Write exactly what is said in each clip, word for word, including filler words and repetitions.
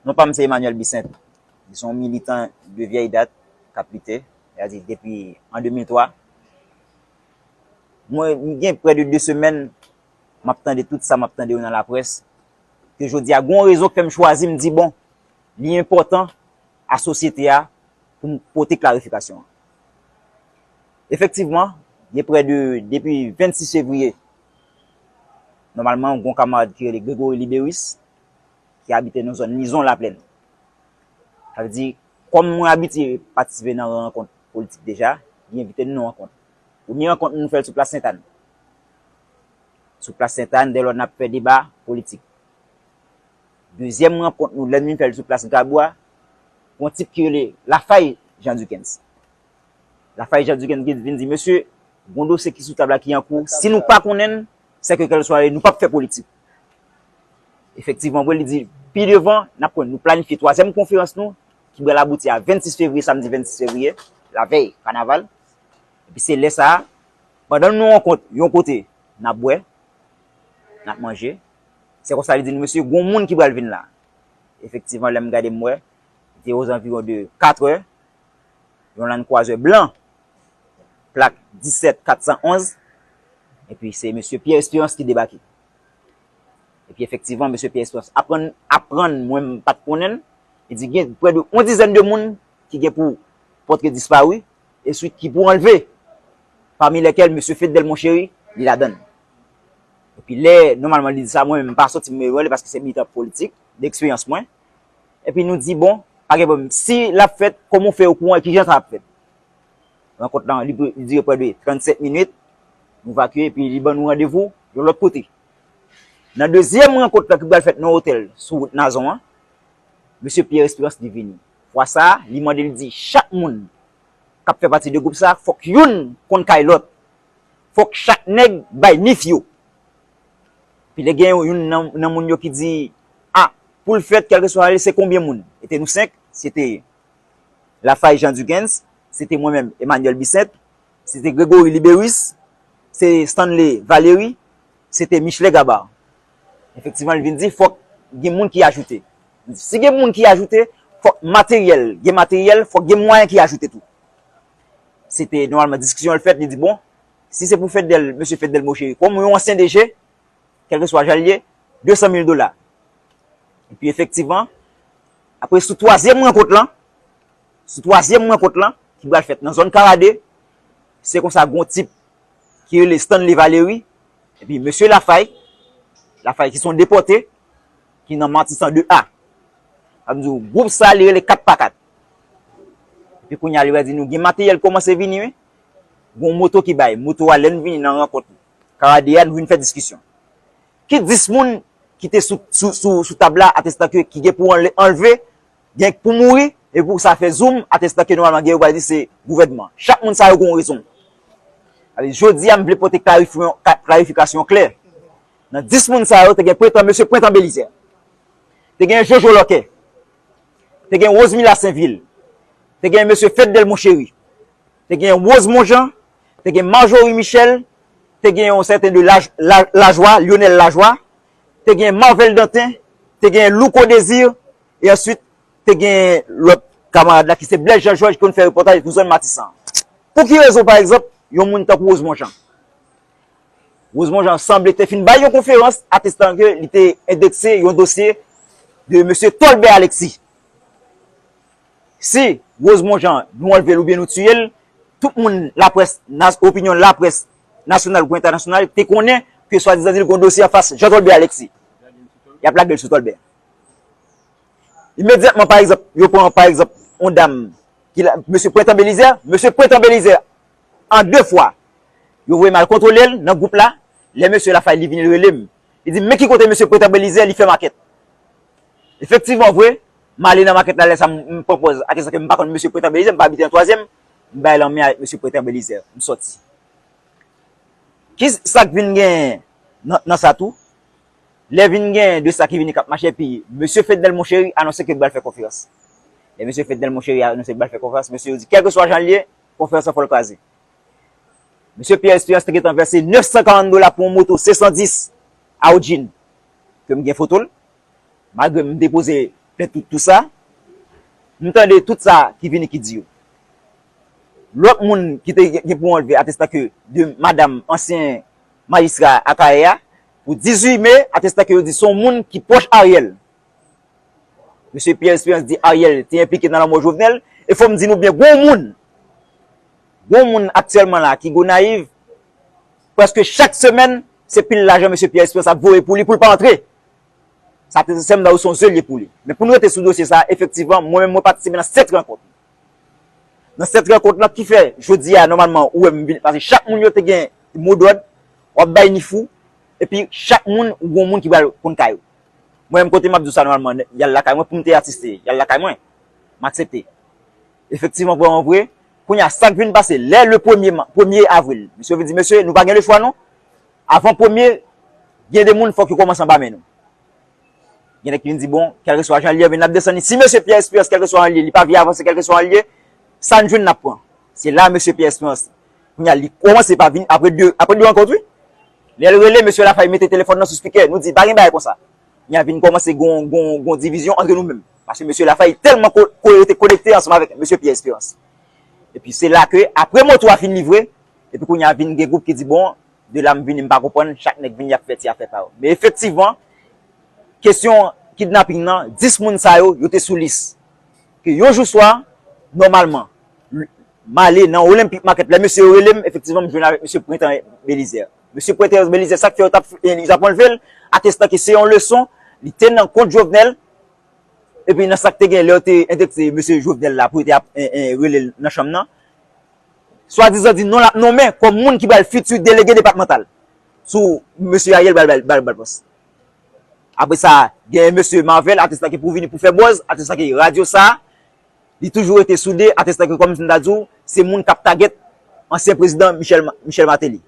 Non pa m se Emmanuel Bissainthe. M se yon militan de vyèy dat k ap lite, sètadi depi an de mil twa. Mwen, m gen prè de de semèn m ap tande tout sa m ap tande yo nan laprès, ke jodi a gen yon rezon k fè m chwazi, m di, bon, li enpòtan a sosyete a pou m pote klarifikasyon an. Efektivman, gen prè de, depi vennsis fevriye, nòmalman, gen yon kamarad ki rele Gregory Liberus, ki abite nan zòn Lizon Laplèn. Sa vle di, kòm mwen abitye patisipe nan rankont politik deja, li envite n nan rankont. Premye rankont nou fè l sou plas Sentàn. Sou plas Sentàn, dèlò n ap fè deba politik. Dezyèm rankont nou, lè n vin fè l sou plas Grabou a, yon tip ki rele Lafay Jean Duckens. Lafay Jean Duckens vin di, mesye, gen yon dosye ki sou tab la ki an kou. Si nou pa konnen l, sèke kèlkeswa l ye, nou p ap fè politik. Efektivman, vre, li di, pi devan, n ap konn, nou planifye twazyèm konferans nou, ki pral abouti a vennsis fevriye, samdi vennsis fevriye, lavèy kanaval. Epi se lè sa a, pandan nou rankont yon kote, n ap bwè, n ap manje. Se konsa li di nou, mesye, gen yon moun ki pral vin la. Efektivman, lè m gade m wè, li te ozanviwon de katrè, yon Land Cruiser blan, plak disèt kat san onz, epi se mesye Pierre Espérance ki debake. Epi efektivman, mesye Pierre Espérance aprann, aprann, mwen m pa t konnen l, li di gen prè de yon dizèn de moun ki gen pou pòtre dispari, e swit ki pou anlve, pami lèkèl mesye Fednel Monchéry, li ladan l. Epi lè, nòmalman, li di sa, mwen menm, m pa sòti m rele paske se militan politik, de eksperyans mwen. Epi nou di, bon, pa gen pwoblèm. Si l ap fèt, kòman w fè okouran e kijan sa ap fèt? Rankont lan, li, li dire prè de trannsenk minit. Nou vakye, epi li ban nou randevou yon lòt kote. Nan dezyèm rankont lan ki pral fèt nan otèl sou wout Nazon an, mesye Pierre Espérance li vini. Fwa sa a, li mande, li di chak moun k ap fè pati de gwoup sa a, fòk youn konn kay lòt. Fòk chak nèg bay nif yo. Epi lè gen youn nan, nan moun yo ki di, a, pou l fèt, kèlkeswa l ye, se konbyen moun? E te nou senk, se te Lafay Jean Duckens, se te mwen menm, Emmanuel Bissainthe, se te Gregory Liberus, se Stanley Valery, se te Michelet Gabar. Efektivman, li vin di, fòk gen moun ki ajoute. Si gen moun ki ajoute, fòk materyèl, gen materyèl, fòk gen mwayen ki ajoute tou. Se te nòmalman diskisyon l fèt, li di, bon, si se pou Fednel, mesye Fednel Monchéry, kòm yon ansyen D G, kèlkeswa jan l ye, de san mil dola. Epi efektivman, apre sou twazyèm rankont lan, sou twazyèm rankont lan, ki pral fèt nan zòn Karade, se konsa gen yon tip ki rele Stanley Valery, epi mesye Lafay, Lafay ki se yon depòte, ki nan Matisan de A. Sa vle di, gwoup sa, li rele kat pa kat. Epi kounye a, li va di nou, gen materyèl kòmanse vini, wi. Gen yon moto ki bay. Moto a, lè n vini nan rankont Karade a, nou vin fè diskisyon. Ki dis moun ki te sou, sou, sou, sou tab la, atestan ke ki gen pou anle-, anlve, gen pou mouri, e pou sa fè zoom, atestan ke nòmalman gen yo pral di se gouvènman. Chak moun sa yo gen yon rezon. Alè, jodi a, m vle pote klarifi-, ka-, klarifikasyon klè. Nan dis moun sa yo, te gen Prentan, mesye Prentan Belizaire. Te gen Jojo Lòkè. Te gen Rosemila Senvil. Te gen mesye Fednel Monchéry. Te gen Rose Monjan. Te gen Marjorie Michel. Te gen yon sèten de Laj-, La-, Lajwa, Lionel Lajwa. Te gen Marvel Dantin. Te gen Louko Désir. E answit, te gen lòt kamarad la ki se Blaise Jean Georges ki konn fè repòtaj pou zòn Matisan. Pou ki rezon, pa egzanp, yon moun tankou Rose Monjan? Rose Monjan sanble te fin bay yon konferans atestan ke li te endekse yon dosye de mesye Tolbert Alexis. Si Rose Monjan, nou anlve l oubyen nou tiye l, tout moun laprès, nas-, opinyon laprès nasyonal kou entènasyonal te konnen ke swadizan di l gen yon dosye anfas Jean Tolbert Alexis. Y ap lage l sou Tolbert. Imedyatman, pa egzanp, yo pran, pa egzanp, yon dam ki la, mesye Prentan Belizaire, mesye Prentan Belizaire, an de fwa, yo voye m al kontwole l nan gwoup la. Lè mesye Lafay li vini, li rele m. Li di m, men ki kote mesye Prentan Belizaire, li fè makèt. Efektivman, vre, m ale nan makèt la, lè sa m, m pran pòz, atestan ke m pa konn mesye Prentan Belizaire, m pa abite nan twazyèm, m bay lanmen avèk mesye Prentan Belizaire, m sòti. Ki sa k vin genyen nan, nan sa tou? Lè vin genyen de sa ki vini k ap mache, epi mesye Fednel Monchéry anonse ke l pral fè konferans. Lè mesye Fednel Monchéry anonse l pral fè konferans, mesye yo di, kèlkeswa jan l ye, konferans lan fò l kraze. Mesye Pierre Espérance te gentan vèse nèf san karant dola pou yon moto C san dis Audjin, ke m gen foto l. Malgre m depoze Fè tout, tout sa, m tande tout sa ki vini ki di yo. Lòt moun ki te gen pou anlve atestan ke de madanm ansyen majistra Akayè a, pou dizuit me, atestan ke yo di se yon moun ki pwòch Ariel. Mesye Pierre Espérance di Ariel te enplike nan lanmò Jovenel, e fò m di nou byen, gon moun, gon moun aktyèlman la ki Gonayiv, prèske chak semèn, se pil lajan mesye Pierre Espérance ap voye pou li, pou l pa antre. Sa te sèm nan ou se yon zelye pou li. Men pou nou rete sou dosye sa, efektivman, mwen menm mwen patisipe nan sèt rankont. Nan sèt rankont lan ki fè jodi a nòmalman ou wè m vin, paske chak moun yo te gen modòd, w ap bay nif ou, epi chak moun ou gon moun ki pral konn kay ou. Mwen menm kote m ap di w sa nòmalman, y al lakay mwen pou m te asiste, y al lakay mwen, m aksepte. Efektivman, vrèman vre, kounye a sa k vin pase, lè le premye ma- premye avril, misye vin di, mesye, nou pa gen lechwa non, avan premye, gen de moun fòk yo kòmanse anba men nou. Gen nèg ki vin di, bon, kèlkeswa jan l ye, men n ap desann li. Si mesye Pierre Espérance, kèlkeswa jan l ye, li pa vle avanse, kèlkeswa jan l ye, sa n jwenn n ap pran. Se la mesye Pierre Espérance, kounye a, li kòmanse pa vin, apre de, apre de rankont, wi. Lè l rele, mesye Lafay mete telefòn nan sou spikè, nou di, pa gen bagay konsa. Kounye a vin kòmanse gon, gon, gon divizyon antre nou menm. Paske mesye Lafay tèlman ko, ko, rete konekte ansanm avèk mesye Pierre Espérance. Epi se la ke, apre moto a fin livre, epi kounye a vin gen gwoup ki di, bon, de la m vini, m pa konprann, chak nèg vini, y ap fè ti afè pa yo. Men efektivman, kesyon kidnaping nan, dis moun sa yo, yo te sou lis. Ke yon jou swa, nòmalman, m ale nan Olympic Market, lè mesye yo rele m, efektivman, m jwenn avèk mesye Prentan Belizaire. Mesye Prentan Belizaire, sa k fè yo t ap, yo t ap anlve l, atestan ke se yon leson, li te nan kont Jovenel, epi nan sa k te gen lè yo te endekse mesye Jovenel la pou yo te ap, en, en, rele l nan chanm nan. Swadizan di non l ap nonmen kòm moun ki pral fiti delege depatmantal sou mesye Ariel pral, pral, pral, pral pòs. Apre sa, gen mesye Marvel, atestan ke pou vini pou fè buzz, atestan ke radyo sa, li toujou rete soude, atestan ke kòm si m ta di w, se moun k ap tagèt ansyen prezidan Michel, Michel Martelly.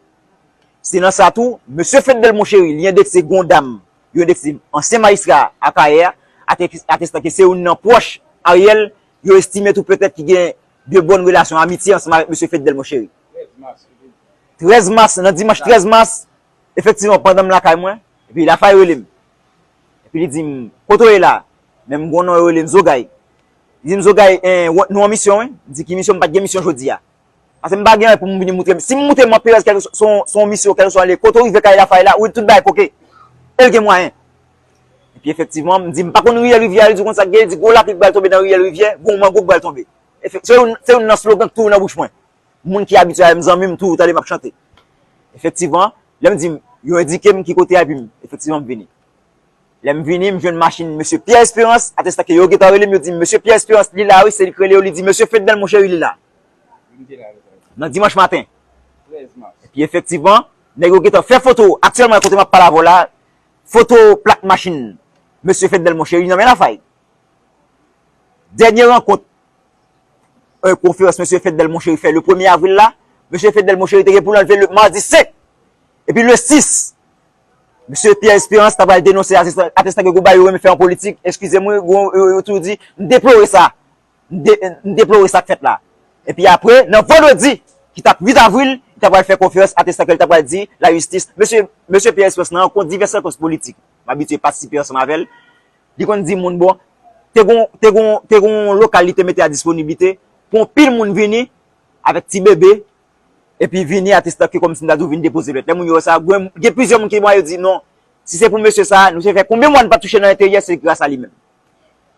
Se nan sa tou, mesye Fednel Monchery, li endekse gon dam, yo endekse ansyen majistra Akayè a, ate-, atestan ke se youn nan pwòch Ariel, yo estime tou petèt ki gen de bòn relasyon amitye ansanm avèk mesye Fednel Monchery. Trèz mas, nan dimanch trèz mas, efektivman, pandan m lakay mwen, epi Lafay rele m. Epi li di m, kote w ye la? Men m gon non yo rele m Zogay. Li di m, Zogay, en, w-, nou an misyon, wi. M di, ki misyon? M pa t gen misyon jodi a. Paske m pa gen anyen pou m vini moutre. Si m moutre m an perèz, kèlkeswa, se yon, se yon misyon, kèlkeswa l ye, kote w rive kay Lafay la, ou wè tout bagay koke. E l gen mwayen. Epi efektivman, m di, m pa konn riyèl rivyè a, li di, w konn sa k gen, li di, gwo lapli k pral tonbe nan riyèl rivyè, gwo mango k pral tonbe. Efek-, se youn, se youn nan slogan k toujou nan bouch mwen. Moun ki abitye avè m, zanmi m, toujou tande m ap chante. Efektivman, lè m di m, yo endike m ki kote a, epi m, efektivman, m vini. Lè m vini, m jwenn machin mesye Pierre Espérance, atestan ke yo gentan rele m, yo di m, mesye Pierre Espérance, li la wi, se li k rele yo, li di, mesye Fednel Monchery, li la. Nan dimanch maten. Epi efektivman, nèg yo gentan fè foto, aktyèlman, kote m ap pale avè w la, foto plak machin mesye Fednel Monchery nan men Lafay. Dènye rankont, euh, konferans mesye Fednel Monchery fè le premye avril la, mesye Fednel Monchery te gen pou l anlve le madi senk. Epi le sis, mesye Pierre Espérance ta pral denonse atestan, atestan ke gon bagay yo renmen fè an politik, eskize m, wi, gon, yo, yo toujou di, m deplore sa. M de-, m deplore sa k fèt la. Epi apre, nan vandredi, ki t ap uit avril, li ta pral fè konferans, atestan ke l ta pral di lajistis. Mesye, mesye Pierre Espérance nan rankont divès rankont politik. M abitye patisipe ansanm avè l. Li konn di moun, bon, te gon, te gon, te gon lokal li te mete a disponiblite pou yon pil moun vini avèk ti bebe, epi vini atestan ke kòmsi m ta di w vin depoze plent. Lè moun yo wè sa, gen, gen plizyè moun ki mwa yo di, non, si se pou mesye sa, nou se fè konbyen mwa n pa touche nan enteryè, se gras a li menm.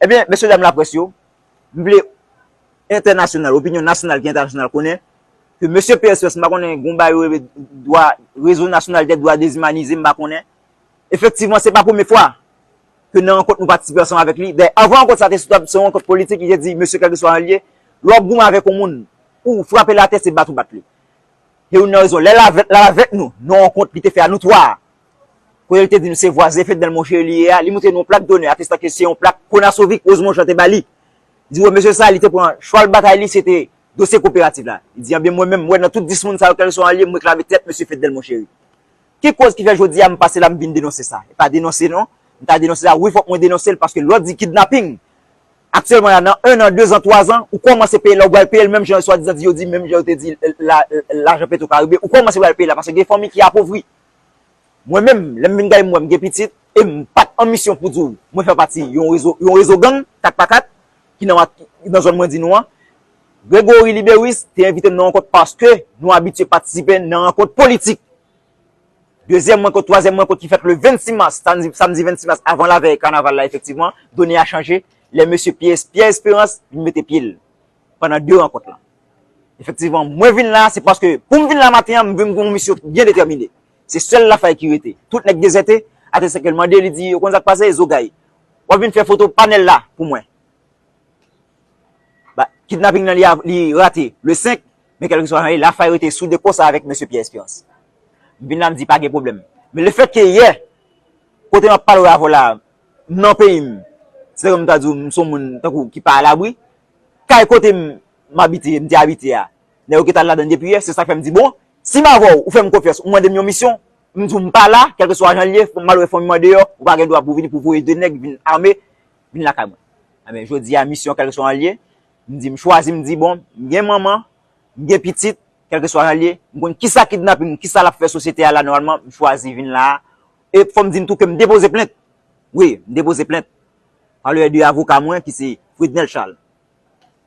Ebyen, mesye dam laprès yo, m vle entènasyonal, opinyon nasyonal ki entènasyonal konnen ke mesye P S S, m pa konnen gon bagay yo rele dwa, Réseau National des Droits Déshumanisés, m pa konnen. Efektivman, se pa premye fwa ke nan rankont nou patisipe ansanm avèk li. Dayè, avan rankont sa te sou tab, se yon rankont politik, li te di, mesye, kèlkeswa jan l ye, lè w ap goumen avèk yon moun, ou frape l atè, se bat ou bat li. Se youn nan rezon. Lè l avèk, l al avèk nou, nan rankont li te fè a nou twa a, kote li te di nou se vwazen Fednel Monchery li ye a, li montre nou yon plak donè, atestan ke se yon plak Konasovic, Rosemond Jean te ba li. Li di, wè, mesye sa, li te pran chwal batay li, se te dosye koperativ la. Li di, anben, mwen menm, m wè nan tout dis moun sa yo, kèlkeswa jan l ye, m reklame tèt mesye Fednel Monchery. Ki koz ki fè jodi a m pase la, m vin denonse sa? E pa denonse non. M ta denonse sa, wi, fòk mwen denonse l, paske lè w di kidnaping, aktyèlman la, nan en an, de zan, twa zan, ou kòmanse peye la, ou pral peye l menm jan swadizan di yo di, menm jan yo te di, la, lajan Petro Caribe, ou kòmanse pral peye la, paske gen fanmi ki apovri. Mwen menm, lè m vin gade m wè m gen pitit, E m pa t an misyon pou di w mwen fè pati yon rezo, yon rezo gang, kat pa kat, ki nan, nan zòn mwen di nou an. Gregory Liberus te envite m nan rankont paske nou abitye patisipe nan rankont politik. Dezyèm rankont, twazyèm rankont ki fèt le vennsis mas, samdi, samdi vennsis mas, avan lavèy kanaval la, efektivman, done a chanje. Lè mesye Pierre, Pierre Espérance vin mete pye l pandan de rankont lan. Efektivman, mwen vin la, se paske pou m vin la maten an, m vin gen yon misyon byen detèmine. Se sèl Lafay ki rete. Tout nèg dezète, atè sèke l mande, li di, ou konn sa k pase, Zogay. W ap vin fè foto panèl la pou mwen. Ba, kidnaping nan li, a- li rate le senk, men kèlkeswa jan, Lafay rete soude konsa avèk mesye Pierre Espérance. M vin la, m di pa gen pwoblèm. Men lefètke yè, kote m ap pale avè w la, m nan peyi m, se tankou m ta di w, m se yon moun tankou ki pa alabri. Kay kote m, m abite, m te abite a, nèg yo gentan al ladan l depi yè, se sa k fè m di, bon, si m avè w, ou fè m konfyans, ou mande m yon misyon, m di w m pa la, kèlkeswa jan l ye, m al wè fanmi m an deyò, ou pa gen dwa pou w vini pou voye de nèg vin ame, vin lakay mwen. Enben, jodi a, misyon, kèlkeswa jan l ye, m di, m chwazi, m di, bon, m gen manman, m gen pitit, kèlkeswa jan l ye, m konn kisa kidnaping, kisa l ap fè sosyete a la nòmalman, m chwazi vin la a. E fò m di n tou ke m depoze plent. Wi, m depoze plent. Pa lentèmedyè de avoka mwen ki se Frednel Charles.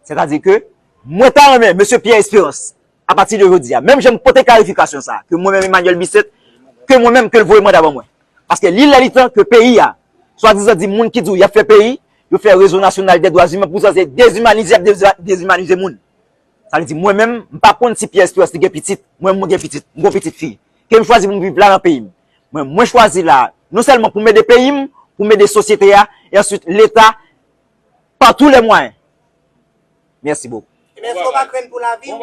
Sètadi ke mwen ta renmen mesye Pierre Espérance, apati de jodi a, menm jan m pote klarifikasyon sa a, ke mwen menm Emmanuel Bisset, ke mwen menm ke l voye manda ban mwen. Paske li lè li tan ke peyi a, swadizan di moun ki di w y ap fè peyi, yo fè rezo nasyonal dè dwa imen pou sanse dezimanize, y ap dezi- dezimanize moun. Sa vle di, mwen menm, m pa konn si Pierre Espérance li gen pitit. Mwen, mwen gen pitit. M gen yon pitit fi. Ke m chwazi pou m viv la nan peyi m. Mwen, mwen chwazi la, non sèlman pou m ede peyi m, pou m ede sosyete a, e answit Leta, pa tou lè mwayen. Mèsi bokou. Ebyen, èske w pa krenn pou lavi w?